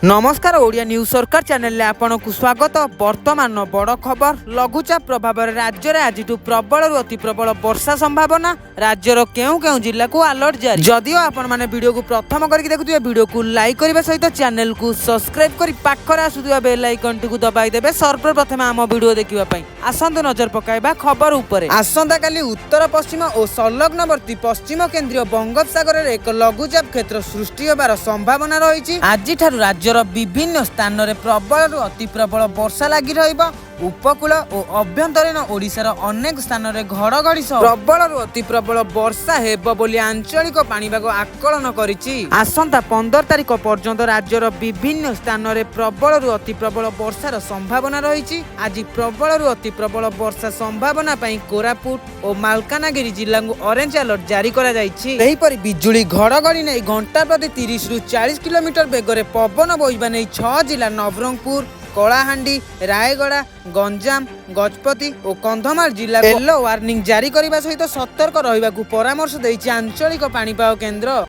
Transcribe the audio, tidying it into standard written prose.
ନମସ୍କାର, ଓଡ଼ିଆ ନ୍ୟୁଜ୍ ସରକାର ଚ୍ୟାନେଲରେ ଆପଣଙ୍କୁ ସ୍ୱାଗତ। ବର୍ତ୍ତମାନ ବଡ଼ ଖବର, ଲଘୁଚାପ ପ୍ରଭାବରେ ରାଜ୍ୟରେ ଆଜିଠୁ ପ୍ରବଳରୁ ଅତି ପ୍ରବଳ ବର୍ଷା ସମ୍ଭାବନା। ରାଜ୍ୟର କେଉଁ କେଉଁ ଜିଲ୍ଲାକୁ ଆଲର୍ଟ ଜାରି? ଯଦିଓ ଆପଣମାନେ ଭିଡ଼ିଓକୁ ପ୍ରଥମ କରିକି ଦେଖୁଥିବେ, ଭିଡ଼ିଓକୁ ଲାଇକ୍ କରିବା ସହିତ ଚ୍ୟାନେଲକୁ ସବସ୍କ୍ରାଇବ୍ କରି ପାଖରେ ଆସୁଥିବା ବେଲ୍ ଆଇକନ୍ଟିକୁ ଦବାଇ ଦେବେ ସର୍ବପ୍ରଥମେ ଆମ ଭିଡ଼ିଓ ଦେଖିବା ପାଇଁ। ଆସନ୍ତୁ ନଜର ପକାଇବା ଖବର ଉପରେ। ଆସନ୍ତାକାଲି ଉତ୍ତର ପଶ୍ଚିମ ଓ ସଂଲଗ୍ନବର୍ତ୍ତୀ ପଶ୍ଚିମ କେନ୍ଦ୍ରୀୟ ବଙ୍ଗୋପସାଗରରେ ଏକ ଲଘୁଚାପ କ୍ଷେତ୍ର ସୃଷ୍ଟି ହେବାର ସମ୍ଭାବନା ରହିଛି। ଆଜିଠାରୁ ରାଜ୍ୟର ବିଭିନ୍ନ ସ୍ଥାନରେ ପ୍ରବଳରୁ ଅତି ପ୍ରବଳ ବର୍ଷା ଲାଗି ରହିବ। ଉପକୂଳ ଓ ଅଭ୍ୟନ୍ତରୀଣ ଓଡ଼ିଶାର ଅନେକ ସ୍ଥାନରେ ଘଡ଼ଘଡ଼ି ସହ ପ୍ରବଳରୁ ଅତି ପ୍ରବଳ ବର୍ଷା ହେବ ବୋଲି ଆଞ୍ଚଳିକ ପାଣିପାଗ ଆକଳନ କରିଛି। ଆସନ୍ତା 15 ତାରିଖ ପର୍ଯ୍ୟନ୍ତ ରାଜ୍ୟର ବିଭିନ୍ନ ସ୍ଥାନରେ ପ୍ରବଳରୁ ଅତି ପ୍ରବଳ ବର୍ଷାର ସମ୍ଭାବନା ରହିଛି। ଆଜି ପ୍ରବଳରୁ ଅତି ପ୍ରବଳ ବର୍ଷା ସମ୍ଭାବନା ପାଇଁ କୋରାପୁଟ ଓ ମାଲକାନଗିରି ଜିଲ୍ଲାକୁ ଅରେଞ୍ଜ ଆଲର୍ଟ ଜାରି କରାଯାଇଛି। ସେହିପରି ବିଜୁଳି ଘଡ଼ଘଡ଼ି ନେଇ ଘଣ୍ଟା ପ୍ରତି 30ରୁ 40 କିଲୋମିଟର ବେଗରେ ପବନ ବୋହିବା ନେଇ ଛଅ ଜିଲ୍ଲା ନବରଙ୍ଗପୁର, କଳାହାଣ୍ଡି, ରାୟଗଡ଼ା, ଗଞ୍ଜାମ, ଗଜପତି ଓ କନ୍ଧମାଳ ଜିଲ୍ଲା ୟେଲୋ ୱାର୍ଣ୍ଣିଂ ଜାରି କରିବା ସହିତ ସତର୍କ ରହିବାକୁ ପରାମର୍ଶ ଦେଇଛି ଆଞ୍ଚଳିକ ପାଣିପାଗ କେନ୍ଦ୍ର।